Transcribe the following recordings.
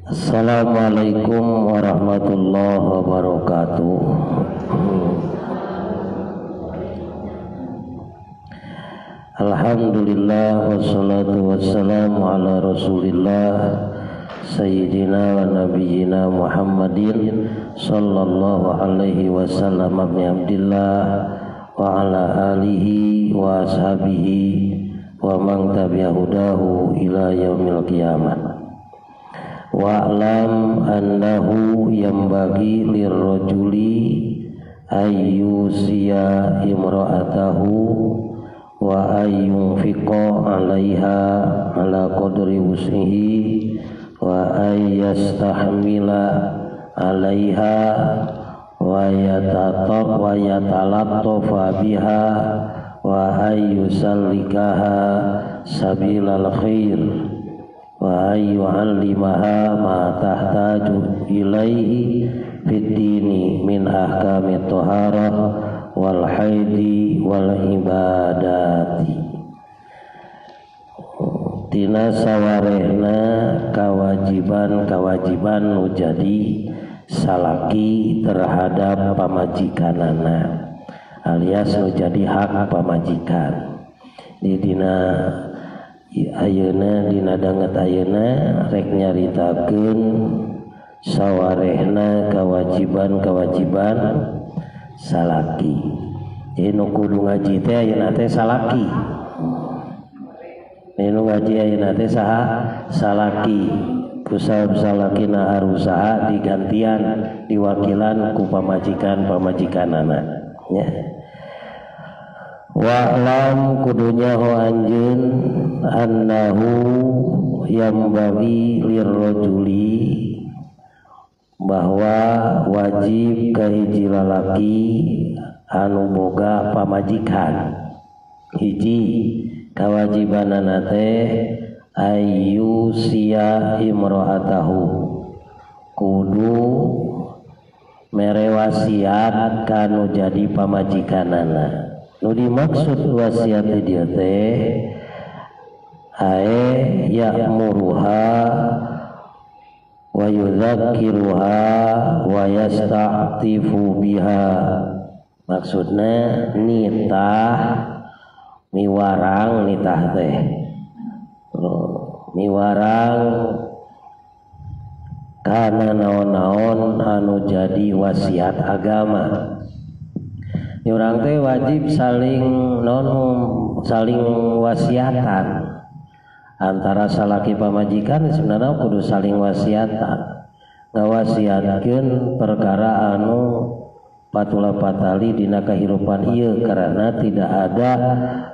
Assalamualaikum warahmatullahi wabarakatuh. Alhamdulillah wassalatu wassalamu ala rasulillah sayyidina wa nabiyyina Muhammadin sallallahu alaihi wasallam ibn Abdillah wa ala alihi wa ashabihi wa man tabi'ahudahu ila yaumil qiyamah. Wa'lam annahu yanbaghi lirrajuli ayyusiya imra'atahu wa ayyunfiqa 'alaiha ala qadri wus'ihi wa ayyastahmila 'alaiha wa yatalattafa biha wa ayyusallikaha sabilal khair wa ayyu'allimaha ma tahtaju ilaihi fid dini min ahkami thaharah wal haidi wal ibadati. Tina sawarehna kewajiban-kewajiban nu jadi salaki terhadap pamajikanana alias nu jadi hak pamajikan. Di dina ayeuna dina danget ayeuna rek nyaritakeun sawarehna kewajiban-kewajiban salaki. Jadi nu kudu ngaji teh ayeuna teh salaki. Nu ngaji ayeuna teh saha? Salaki. Kusabab salakina arusaha digantian diwakilan ku pamajikan-pamajikanana nya. Wa'lam kudunya ho anjeun annahu yambagi lirrajuli bahwa wajib ka hiji lalaki anu boga pamajikan. Hiji kawajibanana teh ayyusiya imra'atahu kudu mere wasiat kanu jadi pamajikanana. Nu dimaksud wasiat di dieu teh ae ya'muruha wa yudzakiruha wa yasta'tifu biha. Maksudna nitah miwarang nitah teh miwarang kana naon-naon anu jadi wasiat agama. Urang teh wajib saling non saling wasiatan antara salaki pamajikan. Sebenarnya kudu saling wasiatan, ngawasiatkeun perkara anu patula patali dina kahirupan ieu, karena tidak ada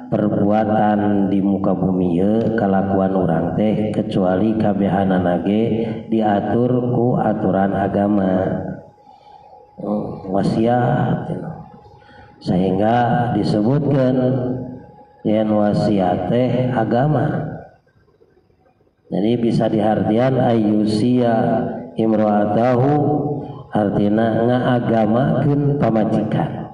perbuatan di muka bumi ieu kalakuan urang teh kecuali kabehanana ge diatur ku aturan agama. Wasiat sehingga disebutkan yen wasiat teh agama. Jadi bisa diartian ayyusia imra'atahu artina ngaagamakeun pamajikan.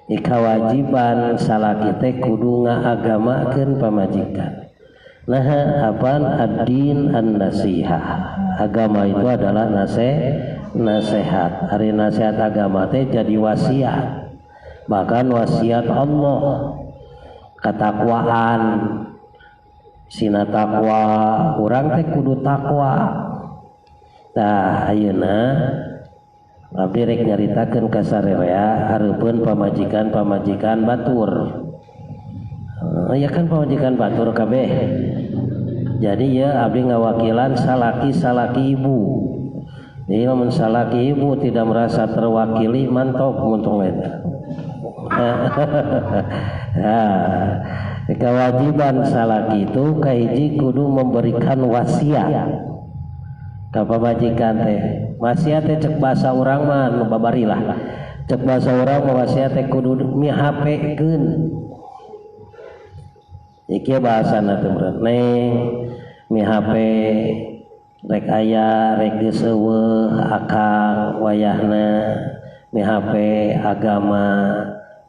Kewajiban salaki teh kudu ngaagamakeun pamajikan. Nah, apaan ad-din an-nasihah. Agama itu adalah nasihat. Hari nasihat agama teh jadi wasiat. Bahkan wasiat Allah ketakwaan. Sina takwa, urang teh kudu takwa. Tah ayeuna abdi rek nyaritakeun ka sarerea hareupeun pamajikan-pamajikan batur. Ya kan pamajikan batur kabeh. Jadi ya abdi ngawakilan salaki-salaki ibu. Jadi lamun salaki ibu tidak merasa terwakili mantap muntung eta. Nah, kewajiban salaki itu kahiji kudu memberikan wasiat ka pamajikan teh. Wasiat teh cek bahasa urang mah nu babari lah. Cek bahasa urang mah wasiat teh kudu mihapekeun. Iki bahasana teh neng mihape rek aya rek geus eueuh akang wayahna mihape agama,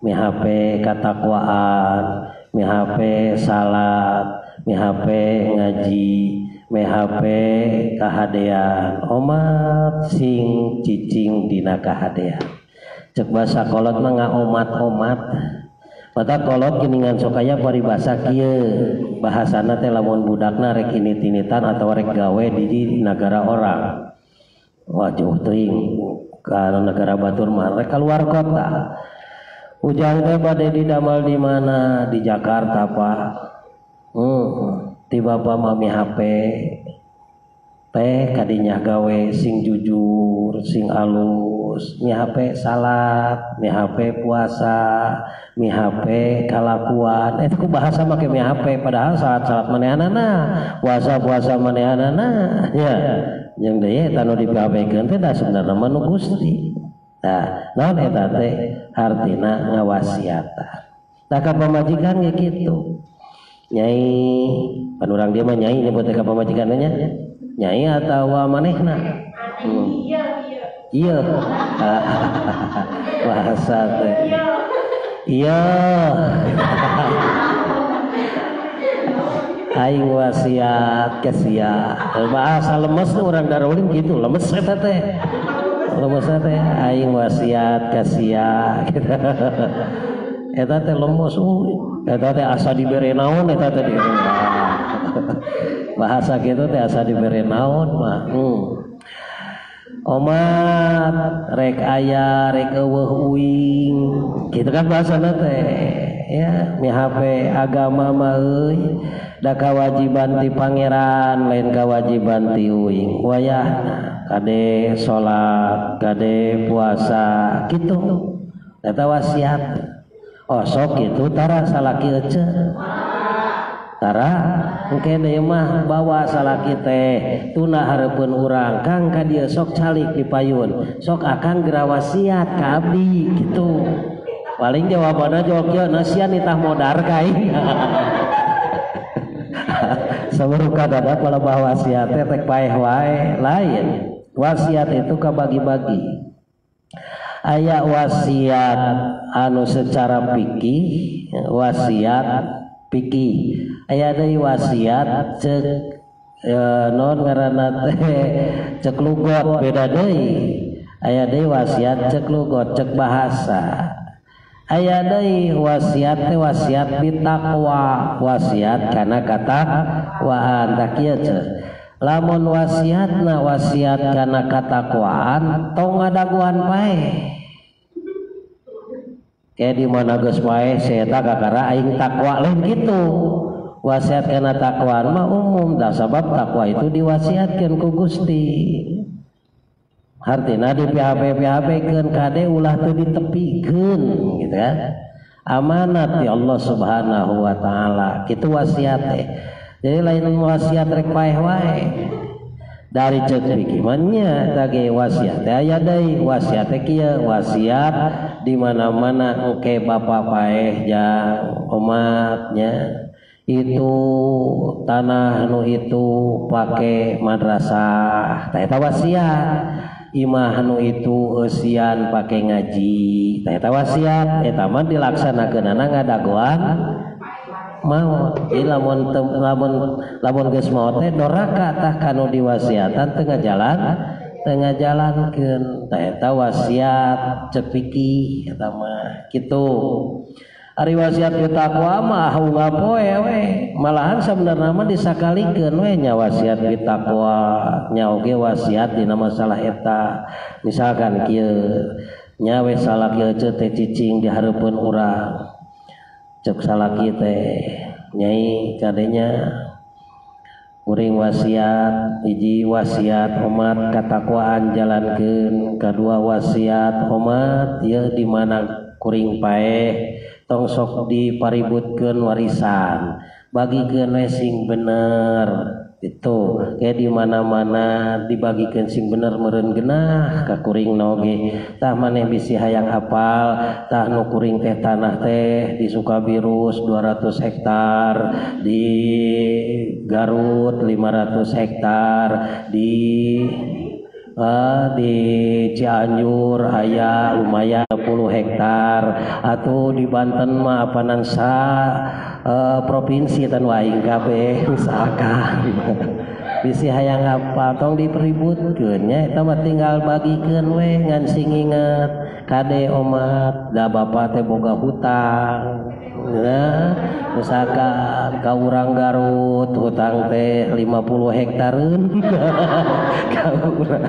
mihape katakwaan, mihape salat, mihape ngaji, MHP kahadean omat sing cicing dina kahadean. Cek basa kolot mah ngaomat-omat. Mata kolot geningan sok aya paribasa kieu bahasana teh lamun budakna rek init-initan atau rek gawe di negara orang. Wah jauh teuing ka negara batur mah rek keluar kota. Ujang teh bade didamal di mana? Di Jakarta, Pak. Ti bapa mami HP teh kadinya gawe sing jujur, sing alus, mi HP salat, mi HP puasa, mi HP kalakuan. Eta ku bahasa make mi HP padahal salat-salat manehanana, puasa-puasa manehanana ya. Jeung deui eta nu di-PHP-keun teh da sebenarna mah nu Gusti. Tah, naon eta teh hartina ngawasiatan. Tah ka pamajikan ge kitu. Nyai, pan urang dia mah nyai nyebut teh ka pamajikan nya. Nyai atawa manehna? Iya, iya. Bahasa teh. Iya. Aing wasiat ke sia. Bahasa lemes urang Darulin gitu, lemes eta teh. Lemes teh aing wasiat ke sia gitu. Eta teh lemes eta teh asa dibere naon eta teh di. Bahasa gitu teh asa dibere naon mah. Omat rek aya rek eueuh uing gitu kan bahasana teh ya. Mi HP agama mah euy da kawajiban ti pangeran lain kawajiban ti uing wayahna kade salat kade puasa kitu eta wasiat. Oh sok kitu tara salaki ece tara engke deui mah bawa salaki teh tuna hareupeun urang kang ka dieu sok calik di payun sok akang geura wasiat ka abdi kitu. Paling jawabanna jawab kieu nasian nitah modar ka aing. Sabaru kadada palebah wasiat teh tek paeh wae lain. Wasiat itu kabagi-bagi. Aya wasiat anu secara fikih, wasiat fikih. Aya deui wasiat cek non ngaranna teh cek lugot beda deui. Aya deui wasiat cek lugot cek bahasa. Aya deui wasiat teh wasiat bitaqwa, wasiat kana katakwaan. Tah kieu cek. Lamun wasiatna wasiat kana katakwaan tong ngadaguan paeh. Kayak di mana geus paeh seeta kakara aing takwa lain gitu. Wasiat kana takwaan mah umum dah sabab takwa itu diwasiatkeun ku Gusti. Hartina di PHP-PHP-keun kade ulah teu ditepikeun gitu kan. Amanat di Allah Subhanahu wa taala. Kitu wasiat teh. Jadi lain wasiat rek paeh wae. Dari cek fikih mah nya tah wasiat teh aya deui wasiat teh kieu wasiat di mana-mana engke bapa paeh jang omatnya itu tanah nu itu pake madrasah tah eta wasiat. Imah nu itu eusian pake ngaji tah eta wasiat. Eta mah dilaksanakeunana ngadagoan maot. Jadi lamun lamun lamun geus maot teh doraka tah kanu diwasiatan teu ngajalan teu ngajalankeun tah eta wasiat cek fikih eta mah kitu. Ari wasiat bitaqwa mah unggal poe we malahan sabenerna mah disakalikeun we nya wasiat bitaqwa nya oge wasiat dina masalah eta. Misalkan kieu nya we salaki ece teh cicing di hareupeun urang cek salaki teh nyai kadenya kuring wasiat hiji wasiat omat katakwaan jalankeun, kadua wasiat omat ieu di mana kuring paeh tong sok dipaributkeun warisan bagikeun we sing bener itu kayak di mana-mana dibagikeun sing bener meureun genah ka kuring oge tah maneh bisi hayang apal tah nu kuring teh tanah teh di Sukabirus 200 hektar di Garut 500 hektar di Cianjur aya lumayan 10 hektar atau di Banten mah apanan sa provinsi tan waing kabeh misalkan. Bisi hayang apa tong dipeributkeun nya eta mah tinggal bagikeun we ngan sing inget kade omat da bapa teh boga hutang. Nah, misalkan ka urang Garut hutang teh 50 hektareun ka urang.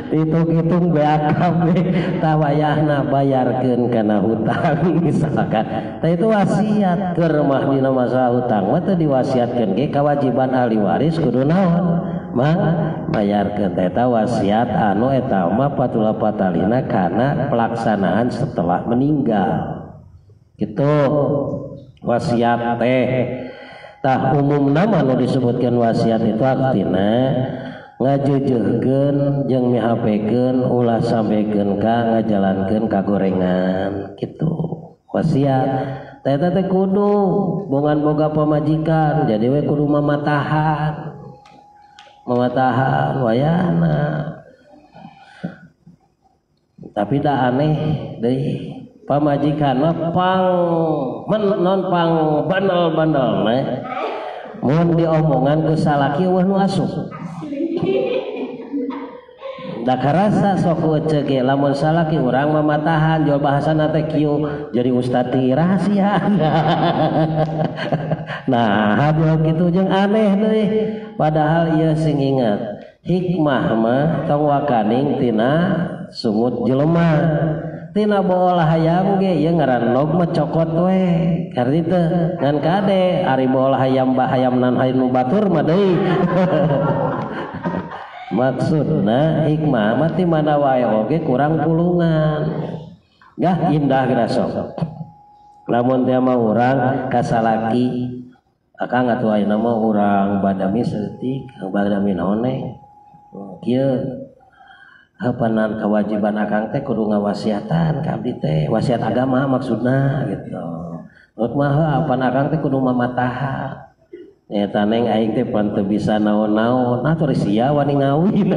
Hitung-hitung BAKB tawayahna bayarkeun kana hutang misalkan. Tah itu wasiat keur mah dina masalah hutang mah teu diwasiatkeun ge kewajiban ahli waris kudu naon? Mah bayarkeun teh eta wasiat anu eta mah patula patalina kana pelaksanaan setelah meninggal. Gitu wasiat teh. Tah umumna mah nu disebutkeun wasiat itu artina ngajejehkeun jeung mihapekeun ulah sampekeun ka ngajalankeun kagorengan gitu wasiat teh teh kudu bongan boga pamajikan jadi we kudu mamatahan mamatahan wayahna tapi dah aneh deui pamajikan mah pang non pang bandel-bandel mah mun diomongan ku salaki eueuh nu asup. Da karasa sok ece ge lamun salaki urang mamatahan jual bahasana teh kieu jadi ustad ti rahasia. Nah, habil kitu jeung aneh deui. Padahal ieu sing ingat, hikmah mah tong wakaning tina sungut jelema. Tina bool hayam ge ieu ngaran log mah cokot we. Karti teu ngan kade ari bool hayam bahayam nan hayam nu batur mah deui. Maksudna hikmah mah ti mana wae oge kurang pulungan. Gah indah geura sok. Lamun teh mah urang ka salaki akang atuh ayeuna mah urang badami saeutik, badami naon neng. Kieu hapanan kewajiban akang teh kudu ngawasiatan ka abdi teh, wasiat agama maksudna gitu. Rek mah apan akang teh kudu mamatahan. Eta neng aing teh pan teu bisa naon-naon, nah tur sia wani ngawin.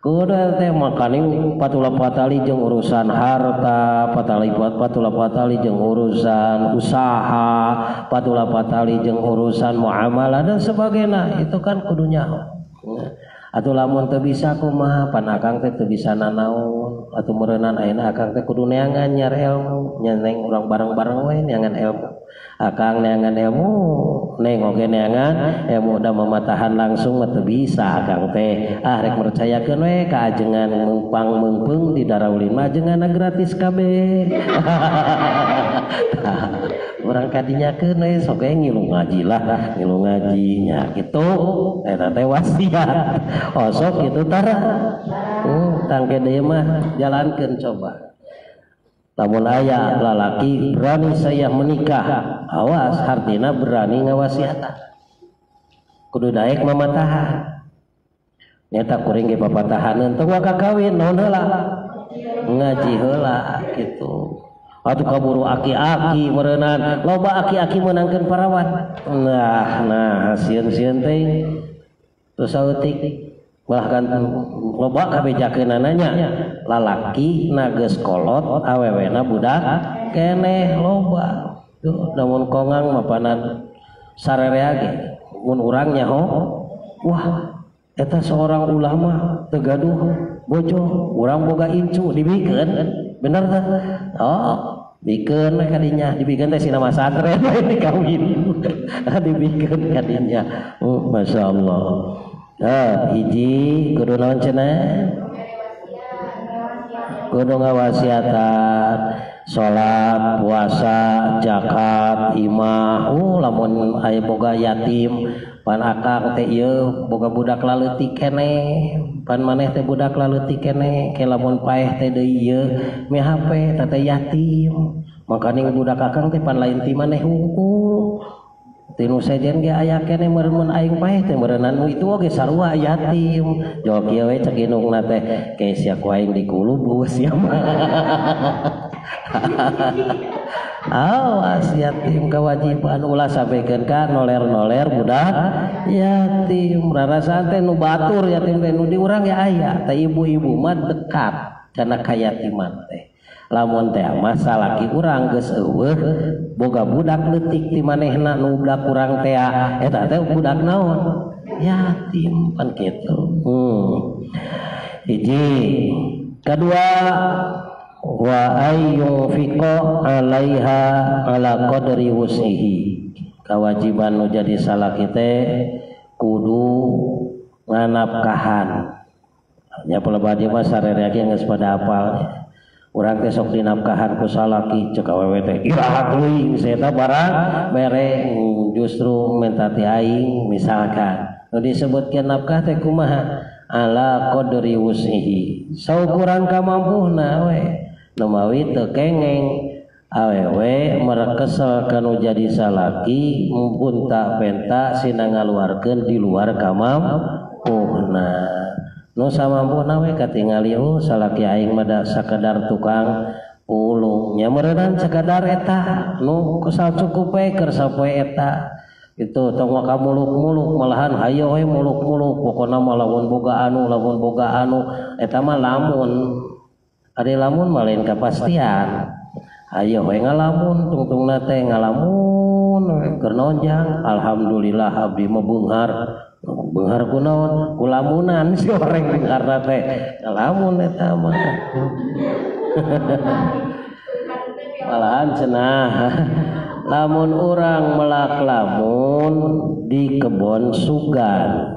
Kudu teh makaning patula patali jeung urusan harta, patula patali jeung urusan usaha, patula patali jeung urusan muamalah dan sebagainya. Itu kan kudu nyaho. Atuh lamun teu bisa kumaha pan akang teh teu bisa nanaon atuh meureunnan ayeuna akang teh kudu neangan nyar ilmu nya neng urang bareng-bareng we neangan ilmu akang neangan ilmu neng oge neangan ilmu da mamatahan langsung mah teu bisa akang teh ah rek mercayakeun we ka ajengan meumpang meungpeung di Daraulin mah ajenganna gratis kabeh. Urang kadinyakeun we sok ge ngilu ngaji lah ngilu ngaji nya kitu eta teh wasiat osok kitu tara tangke deui mah jalankeun coba lamun aya lalaki berani saya menikah awas hartina berani ngawasiatan kudu daek mamatahan nyata kuring ge papatahaneun tong waka kawin naon heula ngaji heula kitu. Atuh kaburu aki-aki meureunan loba aki-aki meunangkeun parawan. Nah, nah sieun-sieun teh terus saeutik bahkan loba kabejakeunana nya lalaki na geus kolot awewena budak keneh loba. Tuh namun kongang mapanan sarerea ge mun urang nyaho wah eta seorang ulama teu gaduh bojo urang boga incu dibikeun bener teh. Oh bikeun we kadinya dibikeun teh sina masantren we dikawin dibikeun kadinya. Oh masyaallah. Nah, hiji kudu naon cenah kudu ngawasiatan salat puasa zakat imah lamun aya boga yatim pan akang teh ieu boga budak laleutik keneh pan maneh teh budak laleutik keneh ke lamun paeh teh deui ieu mihape teh yatim makaning budak akang teh pan lain ti maneh hungkul tinu sejen ge aya keneh meureun mun aing paeh teh meureunnan itu oge sarua yatim jol kieu we cek indungna teh ke sia ku aing dikulub sia mah. Awas yatim kewajiban ulah sampaikan ka noler-noler budak yatim rarasaan teh nu batur yatim teh nu di urang ya aya teh ibu-ibu mah dekat kana kayatiman teh Lamun teh mah salaki urang geus eueuh boga budak leutik ti manehna nu budak urang teh eta teh budak naon? Yatim pan kitu. Hiji. Kedua wa ayyunfiqa 'alaiha ala qadri wus'ihi. Kewajiban nu jadi salaki teh kudu nganapkahan. Nya pelebah dia mah sarerea ge geus pada apal. Urang teh sok dinafkahan ku salaki cek awewe teh iraha teuing saya barang mere justru minta ti aing misalkan. Nu disebutkeun nafkah teh kumaha? Ala qadri wus'ihi. Saukuran kamampuhna we. Nu mawi teu kengeng awewe merekesel kanu jadi salaki mumpun tak penta sina ngaluarkeun di luar kamampuhna. Nu samampuna we katingali oh salaki aing mah da sakadar tukang pulung nya meureunnan sakadar eta nu kesal cukup we keur sapoe eta itu tong maka muluk-muluk malahan hayo we muluk-muluk pokona mah lamun boga anu lamun boga anu eta mah lamun ari lamun mah lain kapastian hayo we ngalamun tungtungna teh ngalamun we keur nonjang alhamdulillah abdi mah beunghar beunghar kunaon kulamunan si orang beungharna teh ngalamun eta mah malahan cenah lamun urang melak lamun di kebon sugan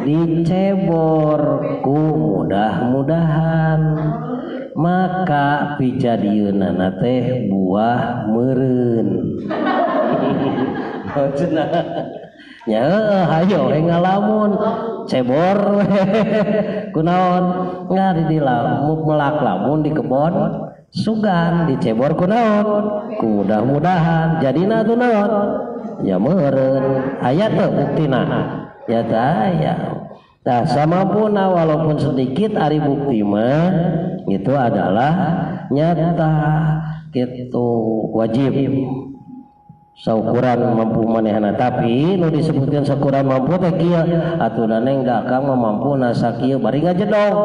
dicebor ku mudah-mudahan maka pijadieunana teh buah meureun cenah nya hayo we ngalamun cebor kunaon ngari di melak lamun di kebon sugan dicebor kunaon ku mudah-mudahan jadina tuh naon ya meureun aya teu buktina ya tah aya tah samampuna walaupun sedikit ari bukti mah itu adalah nyata gitu wajib saukuran mampu manehna tapi nu disebutkan saukuran mampu teh kieu atuh neng da akang mah mampu na sakieu bari ngajedog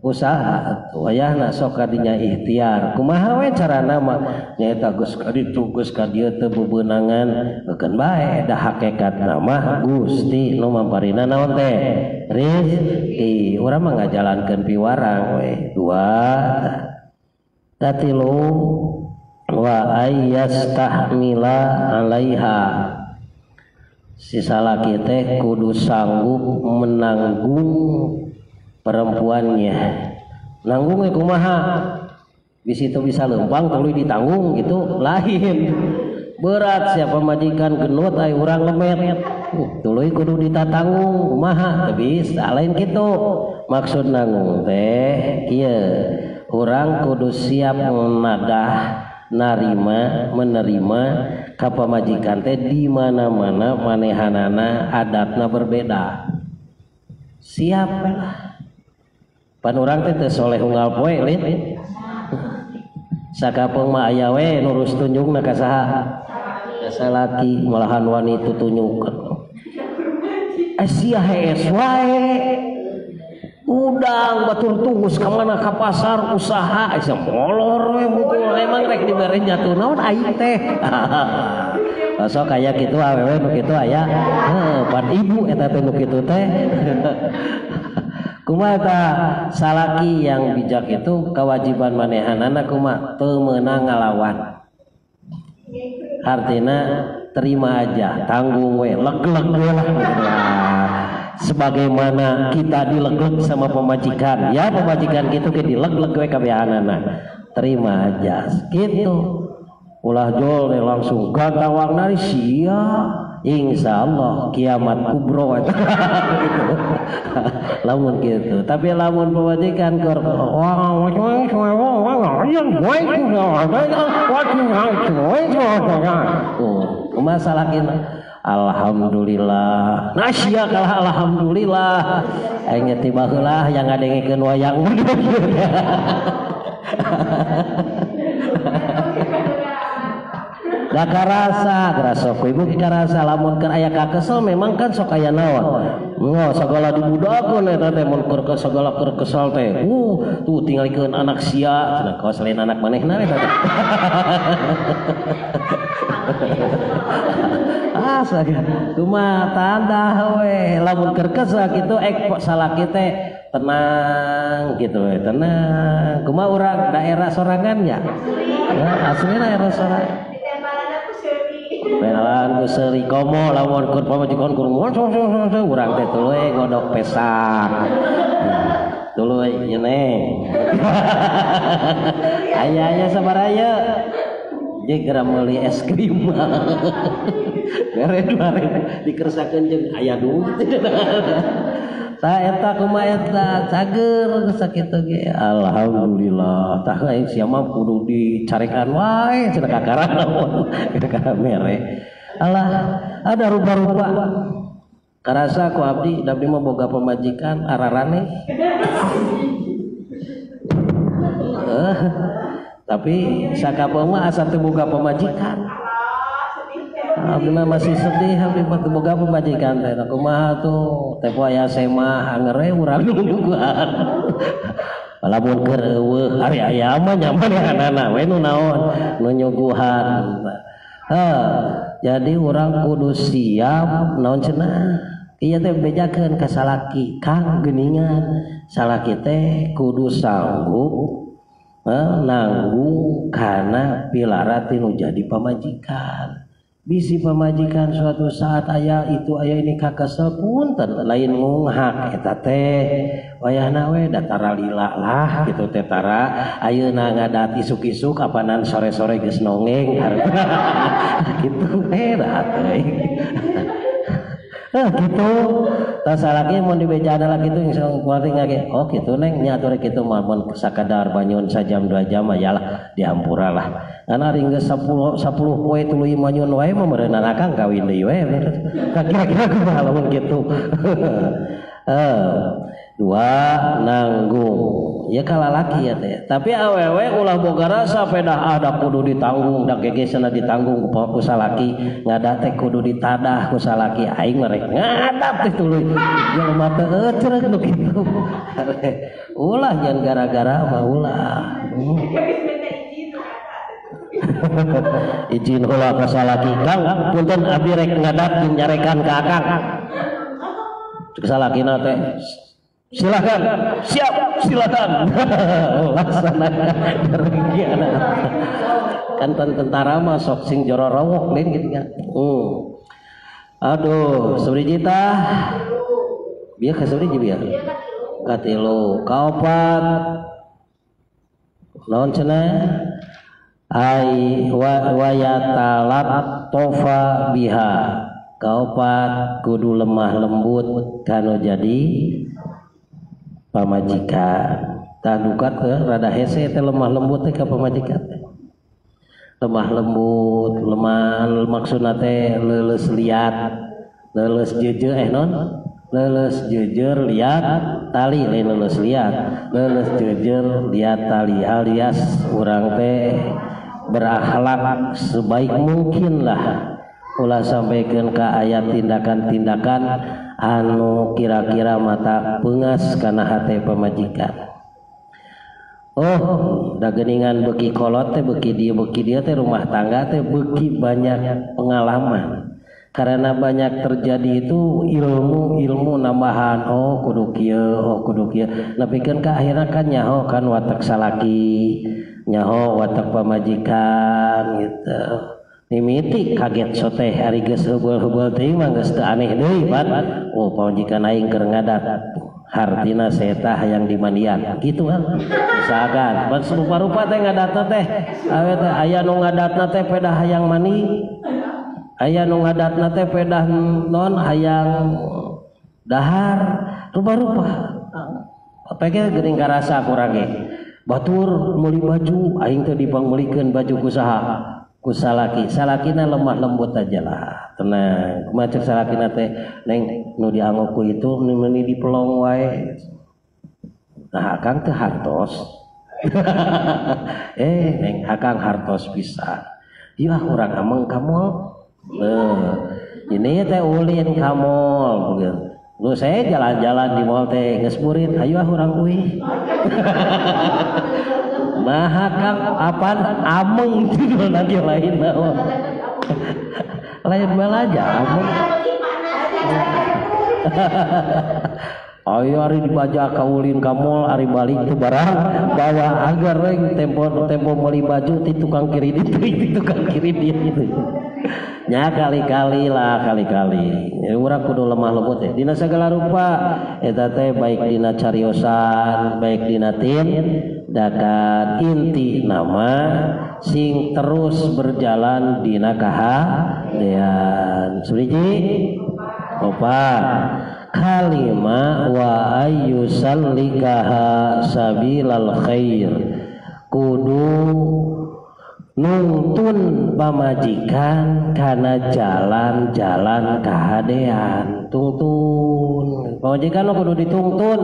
usaha atuh wayahna sok kadinya ikhtiar kumaha we carana mah nyaeta geus ka ditu geus ka dieu teu bebeunangan beukeun bae da hakikatna mah Gusti nu mamparina naon teh rezeki urang mah ngajalankeun piwarang we dua katilu wa ayyastahmila alaiha si salaki teh kudu sanggup menanggung perempuannya. Nanggungnya kumaha? Di situ bisa lempang tuluy ditanggung gitu lain. Berat siapa majikan genut ai urang lemet. Tuluy kudu ditatanggung kumaha? Teu bisa lain kitu. Maksud nanggung teh kieu. Urang kudu siap menadah narima menerima ka pamajikan teh di mana-mana manehanana adatna berbeda. Siap lah. Pan urang teh teu soleh unggal poe lin. Sakapeung mah aya we nurus tunjungna ka saha? Ka salaki malahan wani tutunyukeun. Sia hees wae. Udang batur tunggus ka mana ka pasar usaha sia molor we mukul emang rek dibere jatuh naon aing teh. Sok aya kitu awewe nu kitu aya heuh pan ibu eta teh nu kitu teh. Kumaha tah salaki yang bijak itu kewajiban manehanana kumaha teu meunang ngalawan. Artina terima aja, tanggung we, leg-leg we lah. Sebagaimana kita dileg-leg sama pemajikan, ya pemajikan gitu ke dileg-leg we kabehanana. Terima aja gitu. Ulah jol langsung gantawang nari sia. Insya Allah kiamat kubro gitu. Lamun gitu. Tapi lamun pemajikan keur masalah kita alhamdulillah. Nasya kalah alhamdulillah. Aing teh baheula yang ngadengekeun wayang. Da karasa, karasa ku ibu karasa lamun keur aya kakesel memang kan sok aya naon. Ngo sagala dibudakeun eta teh mun keur sagala keur kesel teh. Tuh tingalikeun anak sia cenah kawas lain anak manehna eta teh. Astaga, kumaha tanda we lamun keur kesel kitu ek salaki teh tenang gitu we, tenang. Kumaha urang daerah sorangan nya? Ya, asli daerah sorangan. Pelan ku seuri komo lamun keur pamajikan kur urang teh tuluy ngodok pesak. Tuluy ieu neng. Aya-aya sabaraha ieu? Jeung geura meuli es krim. Bere 2000 dikersakeun jeung aya duit. Tah eta kumaha eta cager sakitu ge. Alhamdulillah. Tah aing sia mah kudu dicarekan wae cenah kakara naon. Kakara mere. Alah, ada rupa-rupa. Karasa ku abdi, abdi mah boga pamajikan ararane. Tapi sakapeung mah asa teu boga pamajikan. Abdi mah masih sedih, abdi mah teu boga pamajikan teh. Kumaha tuh? Teh poe aya mah anger we urang nungguan. Lamun keur eueuh ari aya mah nyaman anana we nu naon nu nyuguhan. Jadi urang kudu siap naon cenah. Ieu teh bejakeun ka salaki, Kang geuningan. Salaki teh kudu sanggup nanggung kana pilara ti nu jadi pamajikan. Bisi pamajikan suatu saat aya itu aya ini kakesel punten lain ngunghak eta teh wayahna we datara lila lah gitu teh tara ayeuna ngadat isuk-isuk apanan sore-sore geus nongeng gitu we da teh gitu tah salaki mun dibejana lah kitu kuaring ngage oh kitu neng nya atuh kitu mah mun sakadar banyun sajam 2 jam mah yalah dihampura lah. Karena ari geus 10 poe tuluy manyun wae mah meureunana akang kawin deui we. Kira-kira kumaha lamun kitu. Dua nanggung. Ya kalalaki ya teh. Tapi awewe ulah boga rasa pedah ada kudu ditanggung da gegesna ditanggung ku salaki ngadat teh kudu ditadah ku salaki aing mah rek ngadap teh tuluy. Jelema teh euceureuh nu kitu. Ulah nyan gara-gara mah ulah. Izin heula ka salaki Kang punten abdi rek ngadat jeung nyarekan ka akang. Cek salakina teh silakan, siap, silakan. Laksanakan kan tentara mah sok sing joro rowok lain gitu kan. Aduh, sabriji tah. Bieu ka sabriji bieu. Katilu, kaopat. Naon cenah? Ai wa yatalattofa biha. Kaopat kudu lemah lembut kanu jadi pamajikan. Tah duka teh rada hese teh lemah lembut teh ka pamajikan teh. Lemah lembut, lemah maksudna teh leuleus liat, leuleus jeujeur non? Leuleus jeujeur liat tali, lain leuleus liat, leuleus jeujeur liat tali alias urang teh berakhlak sebaik mungkin lah. Ulah sampaikeun ka aya tindakan-tindakan anu kira-kira mata peungas kana hate pamajikan. Oh, da geuningan beuki kolot teh beuki dieu teh rumah tangga teh beuki banyak pengalaman. Karena banyak terjadi itu ilmu-ilmu nambahan, oh kudu kieu, oh kudu kieu. Nepikeun ka akhirna kan nyaho kan watak salaki, nyaho watak pamajikan gitu. Mimiti kaget soteh ari geus heubeul-heubeul teuing mah geus teu aneh deui pan. Oh pamajikan aing keur ngadat hartina setah hayang dimandian gitu kan. Misalkan ban rupa-rupa teh ngadatna teh awe teh aya nu ngadatna teh pedah hayang mandi, aya nu ngadatna teh pedah non hayang dahar, rupa-rupa. Apake geuning karasa kurang ge. Batur meuli baju aing teh dipangmeulikeun baju ku saha? Ku salaki, salakina lemah lembut aja lah, tenang. Kumaha cek salakina teh, neng nu dianggo ku itu nu meuni dipelong wae. Nah akang teh hartos. Neng akang hartos pisan. Ieu urang ameng ka mall. Nah, ini teh ulin ka mall begitu. Lu saya jalan-jalan di mall teh geus burit, ayo ah urang uih. Nah, kang apaan ameng judul lagi lain naon. Lain belaja ameng. Ayo ari dibajak ka ulin ka mall ari balik teu barang bawa agar reng tempo meuli baju ti tukang kiri ditu ti tukang kiri dia gitu. Nya kali-kali lah kali-kali. Ya, urang kudu lemah lembut ya. Dina segala rupa eta teh baik dina cariosan, baik dina tindakan, inti nama sing terus berjalan dina kahadean. Suriji opat kalima wa ayyusallikaha sabilal khair, kudu nungtun pamajikan kana jalan-jalan kahadean. Tungtun pamajikan kudu ditungtun.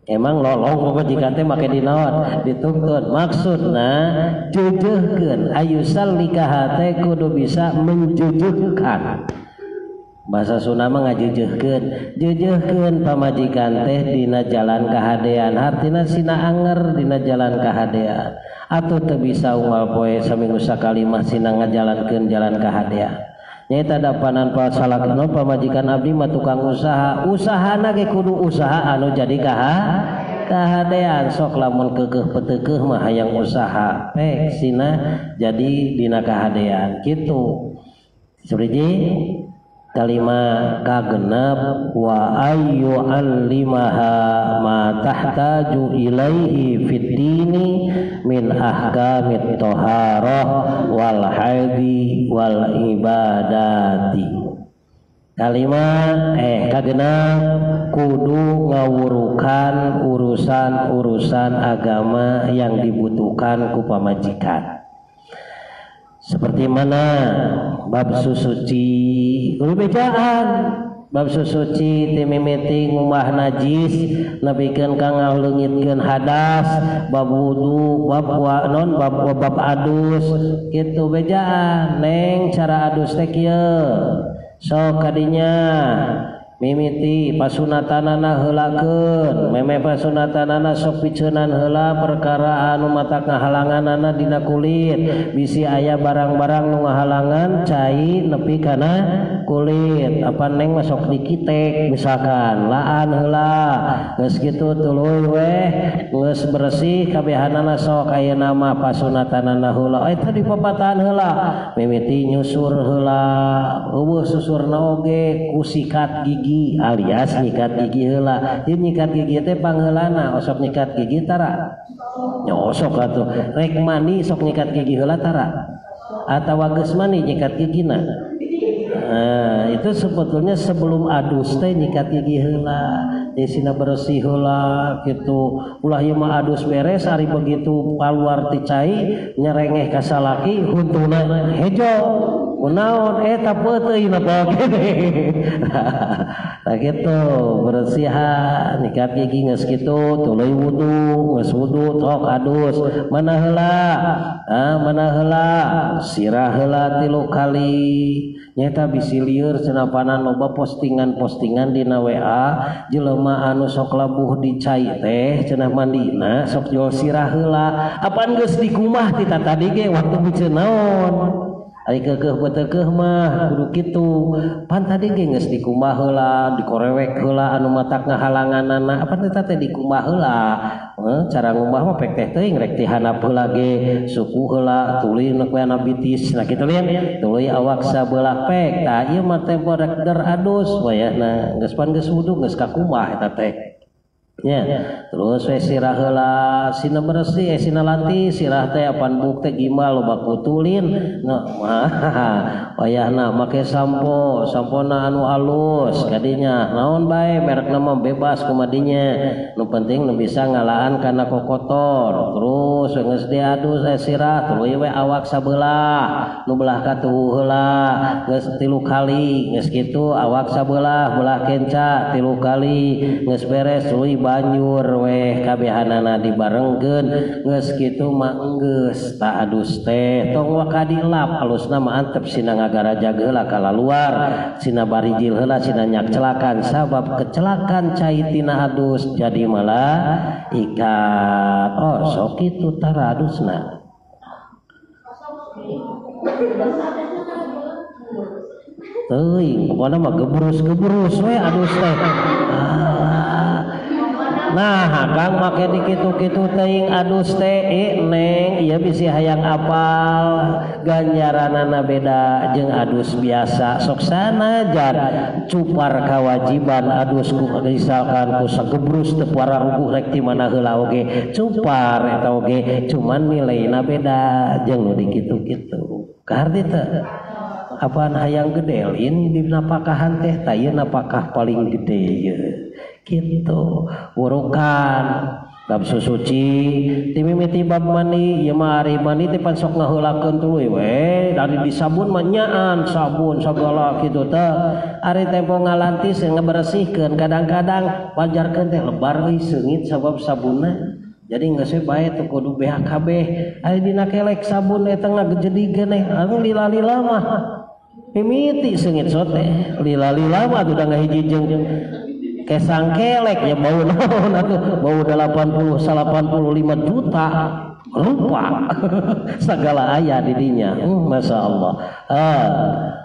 Emang lolong pamajikan teh make dinaon dituntun, maksudna jejehkeun. Ayyusallikaha teh kudu bisa menjejehkan. Bahasa Sunda mah ngajejehkeun, jejehkeun pamajikan teh dina jalan kahadean, hartina sina anger dina jalan kahadean. Atuh teu bisa unggal poe saminggu sakali mah sina ngajalankeun jalan kahadean. Nyaeta dapanan pasalakna pamajikan abdi mah tukang usaha, usahana ge kudu usaha anu jadi kahadean. Sok lamun keukeuh peteukeuh mah hayang usaha pek sina jadi dina kahadean kitu. Suriji kalima kagenep wa ayyu allimaha ma tahtaju ilaihi fid dini min ahkamit taharah wal haidi wal ibadati. Kalima kagenep kudu ngawurukan urusan-urusan agama yang dibutuhkan ku pamajikan. Seperti mana bab susuci kudu bejaan, bab susuci ti mimiti ngumah najis nepikeun ka ngaleungitkeun hadas, bab wudu, bab non bab adus kitu bejaan. Neng cara adus teh kieu sok kadinya mimiti pasunatanana heulakeun, meme pasunatanana sok piceunan heula perkara anu matak ngahalanganana dina kulit, bisi aya barang-barang nu ngahalangan cai nepi kana kulit, apa neng mah sok dikitek misalkan laan heula geus kitu tuluy weh geus bersih kabehanana sok ayeuna mah pasunatanana heula eta dipapatahan heula mimiti nyusur heula eueuh susurna oge ku sikat gigi alias nyikat gigi heula. Ieu nyikat gigi teh pangheulana osok nyikat gigi tara nyosok atuh rek mandi sok nyikat gigi heula tara atawa geus mandi nyikat gigina. Nah, itu sebetulnya sebelum adus teh nyikat gigi heula, sina bersih heula gitu. Ulah ieu mah adus beres ari begitu kaluar ti cai nyerengeh ka salaki huntuna hejo. Kunaon eta peuteuy na kene. Tah kitu bersihan nyikat gigi geus kitu tuluy wudu, geus wudu tok adus. Mana heula? Ah mana heula? Sirah heula 3 kali. Nyata bisi lieur cenah panan loba postingan-postingan dina WA jelema anu sok labuh di cai teh cenah mandina sok jual sirah heula. Apaan geus dikumah ti tadi ge waktu miceun naon? Ari keukeuh beuteukeuh mah kudu kitu. Pan tadi ge geus dikumbah heula, dikorewek heula anu matak ngahalanganana. Apa teh teh dikumbah heula? Cara ngumbah mah pek teh teuing rek ti handap heula ge, suku heula, tuluy nu kana bitis. Nah kitu lian, tuluy awak sabelah pek. Tah ieu mah teh rek der adus wayahna. Geus pan geus wudu geus kakumbah eta teh. Ya, terus we sirah heula, sina bersih, sina lanti, sirah teh apan buk teh gimbal loba kutulin. Nah, wayahna make sampo, sampona anu alus kadinya. Naon bae merekna mah bebas kumadinya. Nu penting nu bisa ngalaan kana kokotor. Terus we geus diadus sirah, tuluy we awak sabelah, nu belah katuhu heula, geus 3 kali, geus kitu awak sabelah, belah kenca 3 kali, geus beres tuluy banjur weh kabehanana dibarengkeun geus kitu mah geus tak adus teh tong waka dilap alusna mah antep sina ngagarajag heula kalaluar sina barijil heula sina nyakcelakan sabab kecelakan cai tina adus jadi malaikat. Oh sok kitu tara adusna. Teuing pokona mah gebrus-gebrus we adus teh. Nah, akang make di kitu-kitu teuing adus teh neng ieu bisi hayang apal ganjaranana beda jeung adus biasa. Sok sanajan cupar kawajiban adus ku misalkan ku sagebrus teu pararuguh rek ti mana heula oge cupar eta oge cuman nilaina beda jeung nu di kitu-kitu. Kaharti teu? Apaan hayang gede ini di napakahan teh tah ieu napakah paling gede ieu kitu wurukan bab susuci ti mimiti bab mandi ieu mah ari mandi teh pan sok ngaheulakeun tuluy we dari di sabun mah nyaan sabun sagala kitu teh ari tempo ngalantis ngaberesihkeun kadang-kadang wajarkeun teh lebar euy seungit sabab sabunna. Jadi geus we bae teu kudu beak kabeh ari dina kelek sabun eta ngagejedigkeun eh anu lila-lila mah mimiti seungit sote lila-lila mah atuh da ngahiji jeung kesang kelek ya bau naon atuh bau 80 85 juta rupa segala aya di dinya. Masya Allah.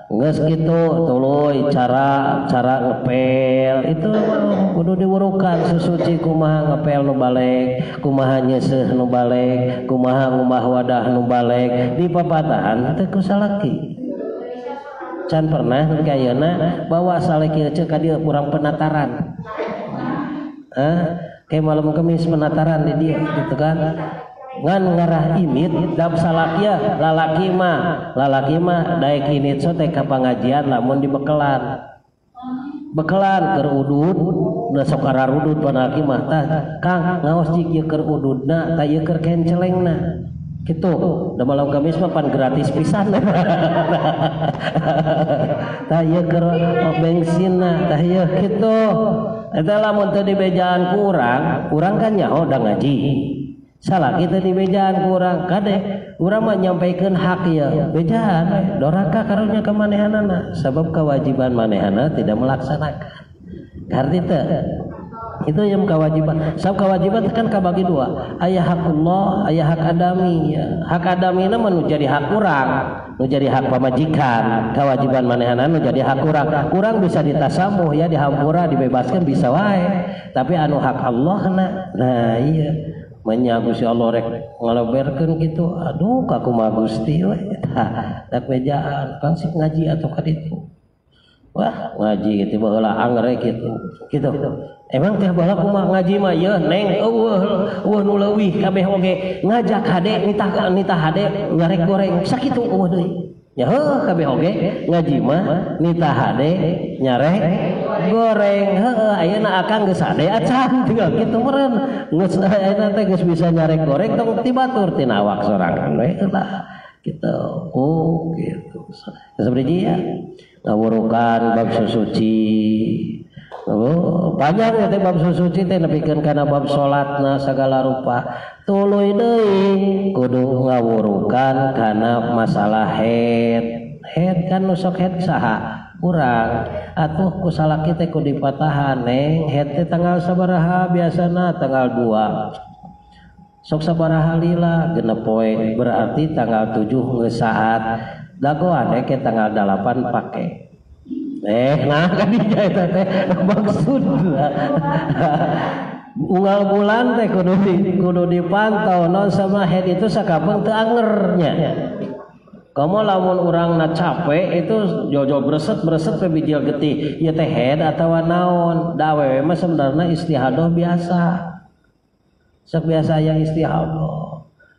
Geus kitu tuluy cara ngepel itu kudu diwurukan susuci kumaha ngepel nu balek kumaha nyeuseuh nu balek kumaha ngumbah wadah nu balek di papatahan teh ku salaki. Can pernah kayana bawa salaki ceuk ka dieu kurang penataran. Kayak malam Kamis penataran di dia gitu kan. Ngan ngarah init dap salakia lalaki mah daek init so teh ka pangajian lamun dibekelan. Bekelan keur udud da sok ararudud panalaki mah tah Kang ngaos jig ieu keur ududna tah ieu keur kencelengna. Gitu, da malam Kamis mah pan gratis pisan. Tah ieu keur bensinna, tah ieu kitu. Eta lamun teu dibejaan ku urang, urang kan nyaho da ngaji. Salah kita dibejaan ku urang, kade urang mah nyampaikeun hak ieu. Bejaan doraka karunya ka manehanana, sabab kewajiban manehana tidak melaksanakan. Karti teu? Itu yang kewajiban. Sebab kewajiban kan kabagi dua. Aya hak Allah, aya hak adami. Hak adami na mah nu jadi hak urang, nu jadi hak pamajikan. Kewajiban manehana nu jadi hak urang. Urang bisa ditasamuh ya, dihampura, dibebaskan bisa wae. Tapi anu hak Allah na, nah iya. Menya Gusti Allah rek ngaleberkeun kitu. Aduh kakumaha Gusti we. Tah, dak bejaan, kang sip ngaji atau ka ditu. Wah, ngaji gitu baheula angre kitu. Kitu. Emang teh baheula kumaha ngaji mah yeuh neng eueuh nu leuwih kabeh oge ngajak hade nitah hade nyarek goreng sakitu eueuh deui. Ya heuh kabeh oge ngaji mah nitah hade nyarek goreng heueuh ayeuna akang geus hade acan tinggal kitu meureun geus ayeuna teh geus bisa nyarek goreng tong ti batur tina awak sorangan we lah gitu. Oh gitu. Sabriji ya ngawurukan bab susuci. Oh, panjang ya teh bab susuci teh nepikeun kana bab salatna sagala rupa. Tuluy deui kudu ngawurukan kana masalah haid. Haid kan nu sok haid saha? Urang. Atuh ku salaki teh kudu dipatahan neng haid teh tanggal sabaraha biasana tanggal 2. Sok sabaraha lila genep poe berarti tanggal 7 geus saat. Dagoan ke tanggal 8 pake. Nah kan dia eta teh maksudna. Unggal bulan teh kudu dipantau non sama head itu sakapeung teu angernya. Komo lamun urangna capek itu jojo breset-breset we bijil getih ieu teh head atawa naon. Da awewe mah sebenarnya istihadah biasa. Sok biasa aya istihadah.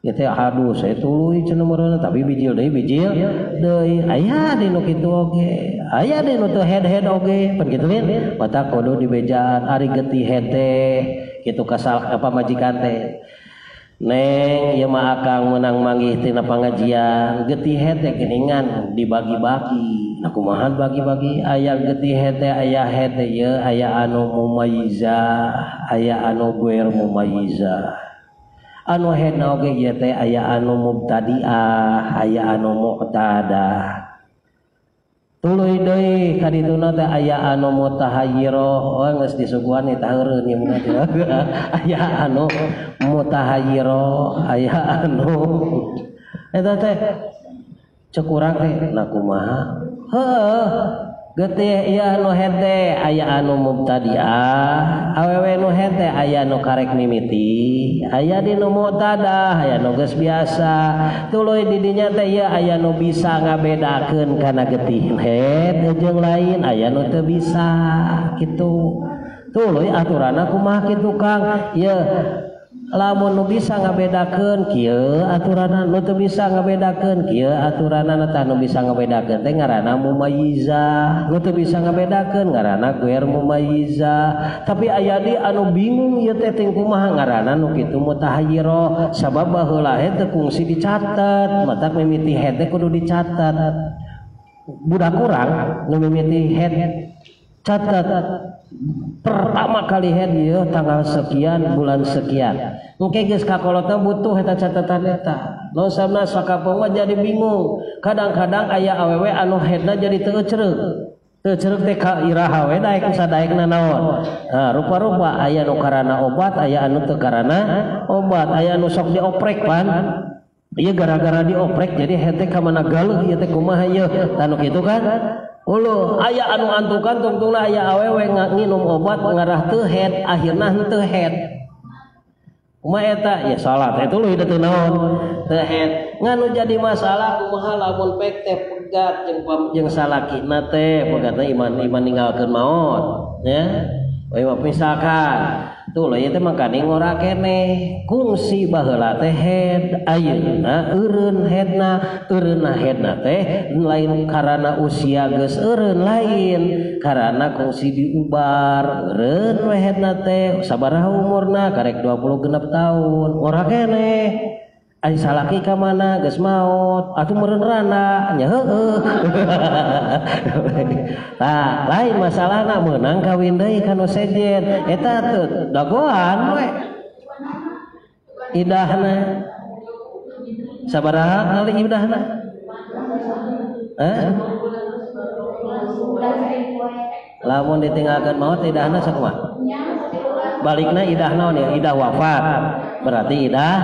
Ya teh aduh saya tuluy cenah meureun tapi bijil deui aya di nu kitu oge aya di nu teu head-head oge pan kitu lin mata kudu dibejaan ari getih head teh kitu kasal apa majikan teh neng ieu mah akang meunang manggih tina pangajian getih head teh geuningan dibagi-bagi. Nah kumaha bagi-bagi aya getih teh aya hete ieu aya anu mumayyizah, aya anu guer mumayyizah. Anu hedna oge ieu teh aya anu mubtadiah, aya anu muqtadah. Tuluy deui ka dituna teh aya anu mutahayyirah, oh geus disuguhan taheureun ieu mah. Aya anu mutahayyirah, aya anu eta teh cek urang teh nah kumaha? Heuh, getih ieu anu head teh aya anu mubtadiah, awewe nu head teh aya nu karek mimiti, aya di nu muqtadah, aya nu geus biasa. Tuluy di dinya teh ieu aya nu bisa ngabedakeun kana getih head jeung lain, aya nu teu bisa kitu. Tuluy aturanna kumaha kitu Kang? Ieu lamun nu bisa ngabedakeun kieu aturanna, nu teu bisa ngabedakeun kieu aturanna, tah nu bisa ngabedakeun teh ngaranna mumayyizah, nu teu bisa ngabedakeun ngaranna guer mumayyizah. Tapi aya di anu bingung ieu teh ting kumaha ngaranna nu kitu mutahayyirah, sabab baheula teh teu kungsi dicatet, matak mimiti head teh kudu dicatet. Budak urang nu mimiti head catet pertama kali head ieu tanggal sekian bulan sekian. Engke geus kakolotna butuh eta catatan eta. Nu sabna sakapeung mah jadi bingung. Kadang-kadang aya awewe anu headna jadi teu ecereuk. Teu ecereuk teh ka iraha we daek sadaekna naon. Nah, rupa-rupa aya nu karana obat, aya anu teu karana obat, aya anu sok dioprek pan. Ieu gara-gara dioprek jadi head teh ka mana galuh ieu teh kumaha ieu. Tah nu kitu kan? Uluh, aya anu antukan tungtungna aya awewe nginum obat ngarah teu head, akhirna henteu head. Kumaha eta? Ya salat eta leuwih teu naon? Teu head. Nganu jadi masalah kumaha lamun pek teh pegat jeung salakina teh, pegatna iman iman ninggalkeun maot, ya. Misalkan tuh ieu teh mangkane ngora keneh kungsi baheula teh head ayeuna eureun headna, eureunna headna teh lain karana usia geus eureun, lain karana kungsi diubar eureun we headna teh sabaraha umurna karek 26 tahun ngora keneh ari salaki ka mana geus maot atuh meureun randa nya heueuh. Tah lain masalahna meunang kawin deui ka nu sejen eta teu dagoan we idahna sabaraha kali idahna? Hah? Lamun ditinggalkeun maot idahna sakumaha? Balikna idah naon ya? Idah wafat. Berarti idah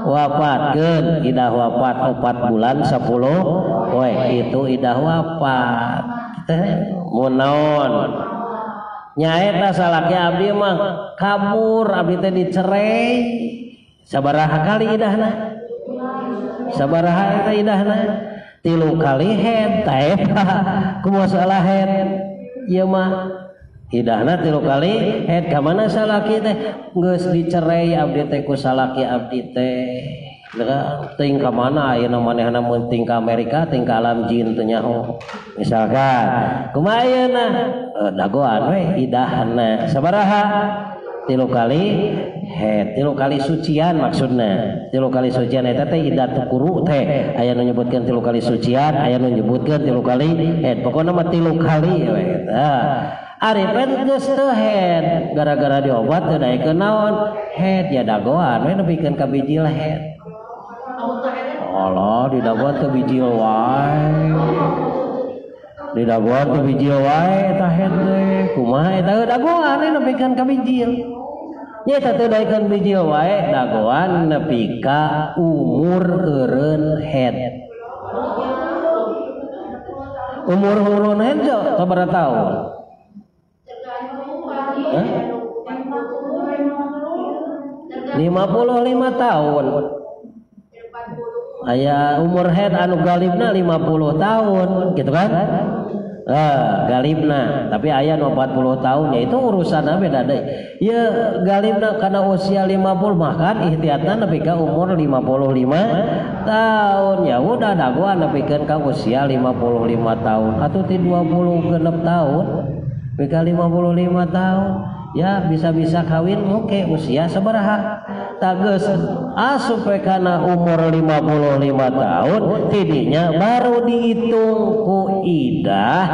wafat keun idah wafat 4 bulan 10 poe itu idah wafat. Teh mun naon? Nyaeta salaki abdi mah kabur, abdi teh dicerai. Sabaraha kali idahna? Sabaraha eta idahna? 3 kali head tah eta kumaha salah head ieu mah idahna 3 kali head ka mana salaki teh geus dicerai abdi teh ku salaki abdi teh teuing ka mana ayeuna manehna mun ting ka Amerika ting ka alam jin teu nyaho misalkan kumaha ayeuna dagoan we idahna sabaraha 3 kali head 3 kali sucian maksudna 3 kali sucian eta teh idah quru teh aya nu nyebutkeun 3 kali sucian aya nu nyebutkeun 3 kali head pokona mah 3 kali we eta. Ari pen geus teu head gara-gara diobat teu daekeun naon head ya dagoan we nepikeun ka bijil head. Allah didagoan teu bijil wae. Didagoan teu bijil wae eta head teh kumaha eta dagoan we nepikeun ka bijil. Nya eta teu daekeun bijil wae dagoan nepi ka umur eureun head. Umur eureun head sabaraha taun? Hah? 55 tahun. Aya umur head anu galibna 50 tahun gitu kan? Galibna, tapi aya nu 40 tahun ya itu urusanna beda deui. Ya galibna kana usia 50 bahkan ikhtiatna nepi ka umur 55 tahun. Ya udah dagoan nepikeun ka usia 55 tahun atau ti 26 tahun nepi ka 55 tahun. Ya bisa-bisa kawin oke usia sabaraha tages asup we kana umur 55 tahun tidinya baru dihitung ku idah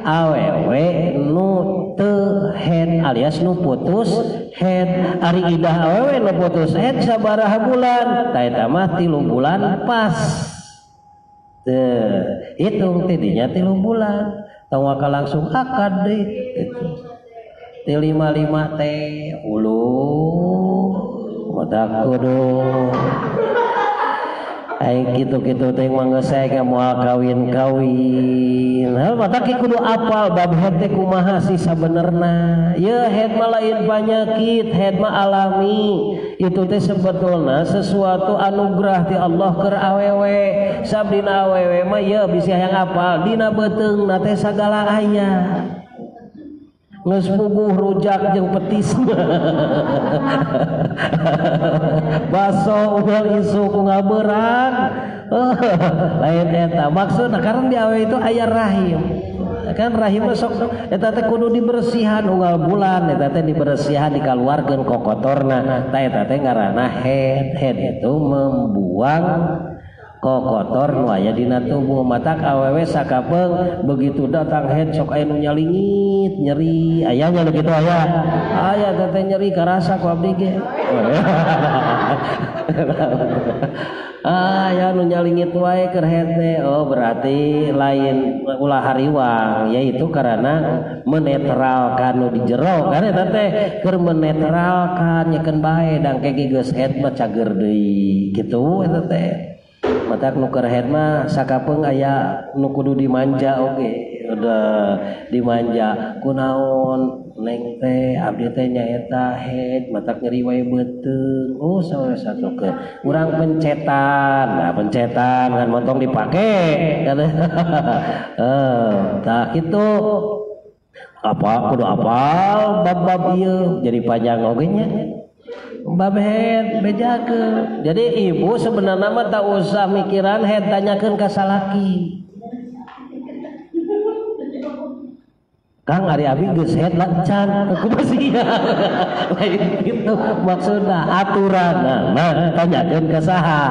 awewe nu teu head alias nu putus head. Ari idah awewe nu putus head sabaraha bulan tah eta mah 3 bulan pas. Teu hitung tidinya 3 bulan tong waka langsung akad deui gitu. Ti 55 teh ulu mata kudu aing kitu-kitu teh mah geus sae moal kawin-kawin. Heuh mata kudu apal bab head teh kumaha sih sabenerna. Ye head mah lain panyakit, head mah alami. Itu teh sebetulna sesuatu anugerah ti Allah keur awewe. Sab dina awewe mah ye bisi hayang apal dina beuteungna teh sagala aya. Geus puguh rujak jeung petis. Baso unggal isuk unggal beurang. Lain eta maksudna karena di awewe itu aya rahim. Kan rahim sok eta teh kudu dibersihan unggal bulan eta teh dibersihan dikaluarkeun kokotorna. Tah eta teh ngaranna head. Head itu membuang kokotor nu aya dina tubuh. Matak awewe sakapeung begitu datang head sok aya nu nyalingit nyeri ayahnya nu kitu aya aya teh nyeri karasa ku abdi ge. Aya nu nyalingit wae keur head teh. Oh berarti lain ulah hariwang yaitu karena menetralkan nu di jero kan eta teh keur menetralkan nyekeun bae dang ke geus head mah cager deui kitu eta teh. Matak nu keur head mah sakapeung aya nu kudu dimanja oge udah dimanja kunaon neng teh abdi teh nyaeta head matak nyeri wae beuteung. Oh salah satu ke urang pencetan. Nah pencetan kan montong dipake kan. Tah kitu apa kudu apal bab-bab ieu jadi panjang oge nya. Bab head bejakeun. Jadi ibu sebenarnya mah tak usah mikiran head, tanyakeun ka salaki. Kang ari abi geus head lancan aku masih lain gitu maksudna aturan. Nah tanyakeun ka saha.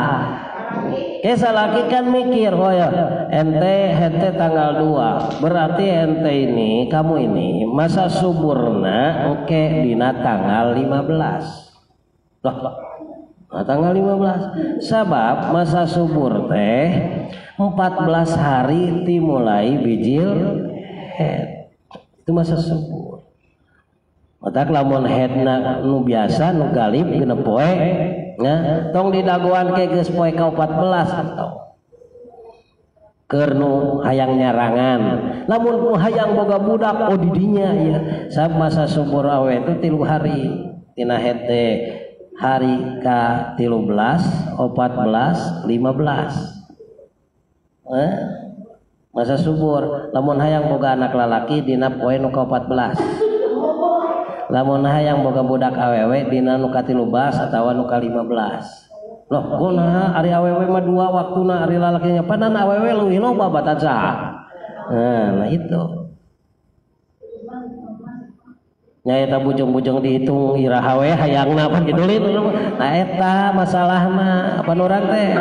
Ke salaki kan mikir, oh ya ente head teh tanggal 2. Berarti ente ini kamu ini masa suburna oke dina tanggal 15. Loh, nah, tanggal 15. Sabab masa subur teh 14 hari dimulai bijil head. Itu masa subur. Matak lamun headna nu biasa nu galib genep poe, nya tong didagoan ke geus poe ka 14 atau keur nu hayang nyarangan. Lamun nu hayang boga budak oh didinya ya. Sabab masa subur awe itu 3 hari tina head teh hari ka 13, 14, 15. Masa subur lamun hayang boga anak lalaki dina poe nu ka 14. Lamun hayang boga budak awewe dina nu ka 13 atawa nu ka 15. Loh kunaha ari awewe mah dua waktuna ari lalakinya panan awewe leuwih loba batan saha. Nah itu. Nya eta bujung-bujung dihitung iraha we hayangna pan kitu lin. Nah eta masalahna apan urang teh.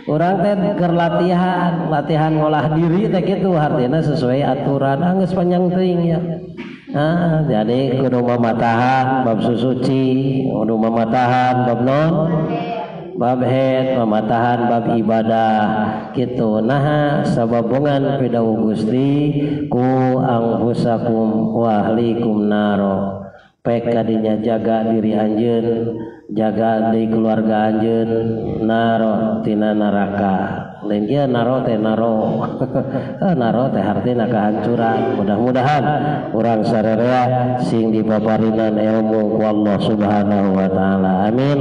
Urang teh keur latihan, latihan ngolah diri teh kitu artina sesuai aturan. Ah geus panjang teuing ya. Ah jadi kudu mamatahan bab susuci, kudu mamatahan bab non, bab head, mamatahan bab ibadah kitu. Naha sababongan pidawuh Gusti ku angfusakum wa ahlikum naro. Pek kadinya jaga diri anjeun, jaga di keluarga anjeun naro tina neraka. Lain kieu naro teh naro. Naro teh hartina kehancuran. Mudah-mudahan urang sararea sing dipaparinan ilmu ku Allah Subhanahu wa taala. Amin.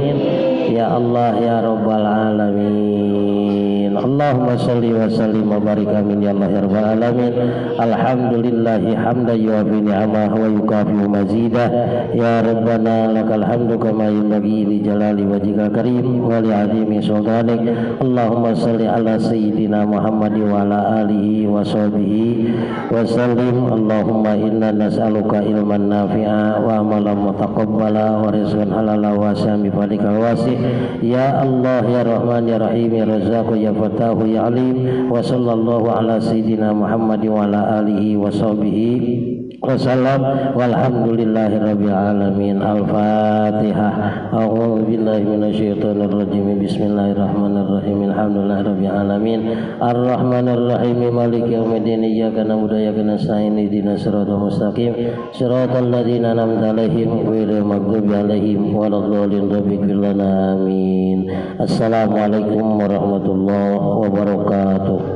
Ya Allah ya Rabbal alamin. Amin. Allahumma shalli wa sallim wa barik amin ya Allah ya rabbal alamin. Alhamdulillahi hamdan yuwafi ni'amahu wa yukafi'u mazidah. Ya Rabbana lakal hamdu kama yanbaghi li jalali wajhikal karim wa li 'azimi sultanik. Allahumma shalli ala sayyidina Muhammad wa ala alihi wa sahbihi wa sallim. Allahumma inna nas'aluka ilman nafi'a wa amalan mutaqabbala wa rizqan halala wa sami fadlikal wasi'. Ya Allah ya Rahman ya Rahim ya Razzaq ya Fattah ya Alim. Wa sallallahu ala sayyidina Muhammad wa ala alihi wa sahbihi wasallam. Walhamdulillahi rabbil alamin. Al-Fatihah. A'udzu billahi minasyaitonir rajim. Bismillahirrahmanirrahim. Alhamdulillahi rabbil alamin. Arrahmanir rahim. Maliki yaumiddin. Iyyaka na'budu wa iyyaka nasta'in. Ihdinas siratal mustaqim. Siratal ladzina an'amta 'alaihim ghairil maghdubi 'alaihim waladdallin. Rabbighfir lana. Amin. Assalamualaikum warahmatullahi wabarakatuh.